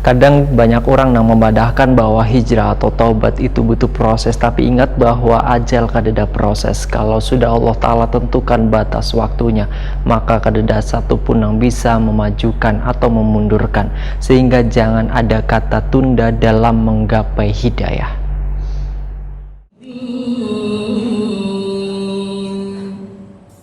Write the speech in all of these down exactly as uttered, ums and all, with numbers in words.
Kadang banyak urang nang mamadahkan bahwa hijrah atau taubat itu butuh proses, tapi ingat bahwa ajal kadada proses. Kalau sudah Allah Ta'ala tentukan batas waktunya, maka kadada satu pun nang bisa memajukan atau memundurkan. Sehingga jangan ada kata tunda dalam menggapai hidayah.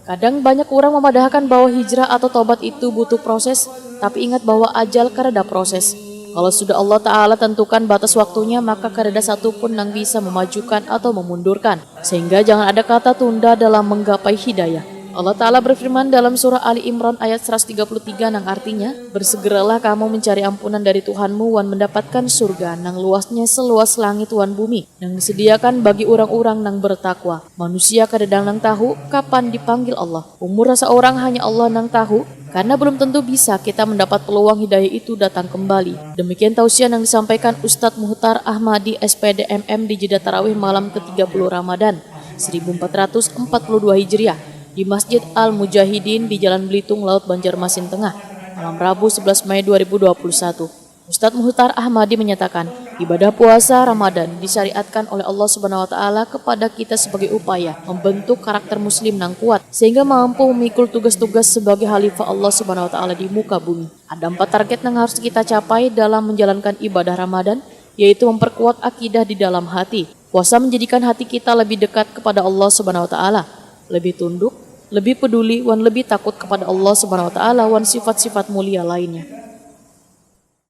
Kadang banyak urang mamadahkan bahwa hijrah atau taubat itu butuh proses, tapi ingat bahwa ajal kadada proses. Kalau sudah Allah Ta'ala tentukan batas waktunya, maka kadada satu pun nang bisa memajukan atau memundurkan. Sehingga jangan ada kata tunda dalam menggapai hidayah. Allah Ta'ala berfirman dalam surah Ali Imran ayat seratus tiga puluh tiga nang artinya, bersegeralah kamu mencari ampunan dari Tuhanmu wan mendapatkan surga nang luasnya seluas langit wan bumi, nang disediakan bagi urang-urang nang bertakwa. Manusia kadada nang tahu kapan dipanggil Allah. Umur sasaurang hanya Allah nang tahu, karena belum tentu bisa kita mendapat peluang hidayah itu datang kembali. Demikian tausiah yang disampaikan Ustadz Muhtar Ahmadi S P D M M di jeda tarawih malam ke tiga puluh Ramadan seribu empat ratus empat puluh dua Hijriah di Masjid Al-Mujahidin di Jalan Belitung, Laut Banjarmasin Tengah, malam Rabu sebelas Mei dua ribu dua puluh satu. Ustadz Muhtar Ahmadi menyatakan, ibadah puasa Ramadan disyariatkan oleh Allah Subhanahu wa Ta'ala kepada kita sebagai upaya membentuk karakter muslim nang kuat, sehingga mampu memikul tugas-tugas sebagai khalifah Allah Subhanahu wa Ta'ala di muka bumi. Ada empat target yang harus kita capai dalam menjalankan ibadah Ramadan, yaitu memperkuat akidah di dalam hati. Puasa menjadikan hati kita lebih dekat kepada Allah Subhanahu wa Ta'ala, lebih tunduk, lebih peduli, wan lebih takut kepada Allah Subhanahu wa Ta'ala wan sifat-sifat mulia lainnya.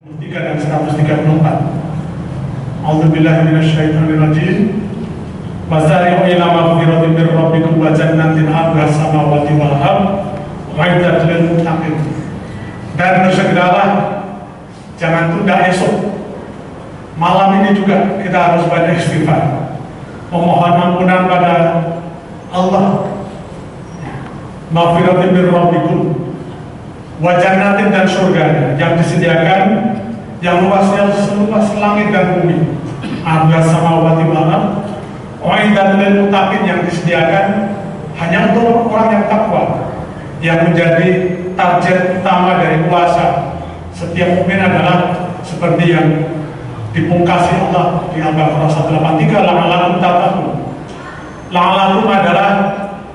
Tiga dan seratus tiga puluh empat. A'udzubillahi minasyaitonirrajim. Wasari'u ila maghfiratin mir rabbikum wa jannatin 'arduhas samawati wal ard, uiddat lil muttaqin. Dan bersegeralah, jangan tunda esok. Malam ini juga kita harus banyak istighfar, memohon ampunan pada Allah. Maghfiratin mir rabbikum wa jannatin, dan surganya yang disediakan, yang luasnya seluas langit dan bumi. Ada samawati wal ard, uiddat lil muttaqin, yang disediakan hanya untuk orang yang takwa, yang menjadi target utama dari puasa. Setiap mukmin adalah seperti yang dipungkasi Allah di Al-Baqarah seratus delapan puluh tiga, la'allakum tattaqun. La'allakum adalah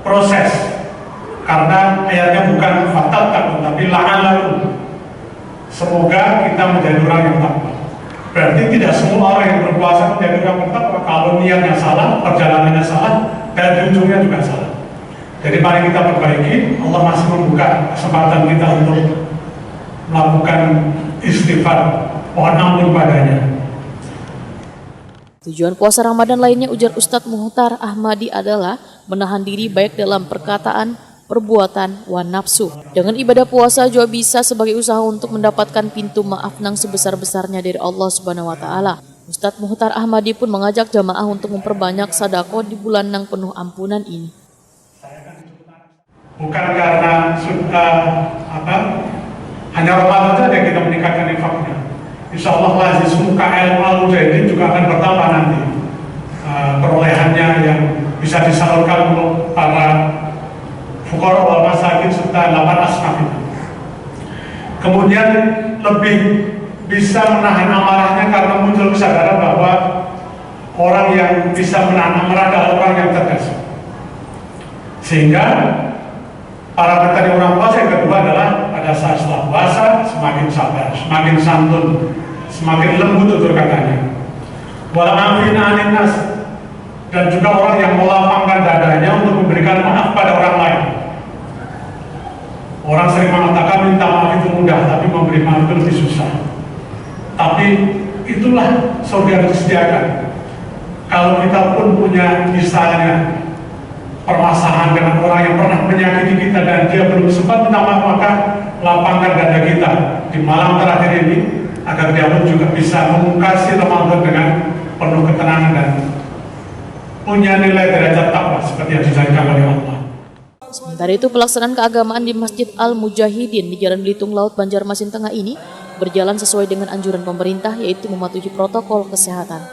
proses, karena ayatnya bukan fatattaqun, tapi la'allakum. Semoga kita menjadi orang yang takwa. Berarti tidak semua orang yang berpuasa menjadi orang bertakwa. Kalau niatnya salah, perjalanannya salah, dan ujungnya juga salah. Jadi mari kita perbaiki. Allah masih membuka kesempatan kita untuk melakukan istighfar, mohon ampun padanya. Tujuan puasa Ramadan lainnya, ujar Ustadz Muhtar Ahmadi, adalah menahan diri baik dalam perkataan, perbuatan, wan nafsu. Dengan ibadah puasa jua bisa sebagai usaha untuk mendapatkan pintu maaf nang sebesar-besarnya dari Allah Subhanahu wa Ta'ala. Ustadz Muhtar Ahmadi pun mengajak jamaah untuk memperbanyak sadako di bulan nang penuh ampunan ini. Bukan karena sudah apa, hanya Ramadan saja kita meningkatkan infaknya. Insya Allah Lazis Muka Ilmu Al Mujahidin juga akan bertambah nanti, eh, perolehannya yang bisa disalurkan untuk para fuqara wal masakin serta delapan asnaf itu. Kemudian lebih bisa menahan amarahnya karena muncul kesadaran bahwa orang yang bisa menahan amarah adalah orang yang cerdas. Sehingga parameter orang puasa yang kedua adalah pada saat setelah puasa semakin sabar, semakin santun, semakin lembut tutur katanya. Wal afina anin nas, dan juga orang yang melapangkan dadanya untuk memberikan maaf pada orang lain. Orang sering mengatakan minta maaf itu mudah, tapi memberi maaf itu lebih susah. Tapi itulah surga yang disediakan. Kalau kita pun punya misalnya permasalahan dengan orang yang pernah menyakiti kita dan dia belum sempat minta maaf, maka lapangkan dada kita di malam terakhir ini agar dia pun juga bisa memungkasi Ramadan dengan penuh ketenangan dan punya nilai derajat takwa seperti yang dijanjikan oleh Allah. Sementara itu, pelaksanaan keagamaan di Masjid Al Mujahidin di Jalan Belitung Laut, Banjarmasin Tengah ini berjalan sesuai dengan anjuran pemerintah, yaitu mematuhi protokol kesehatan.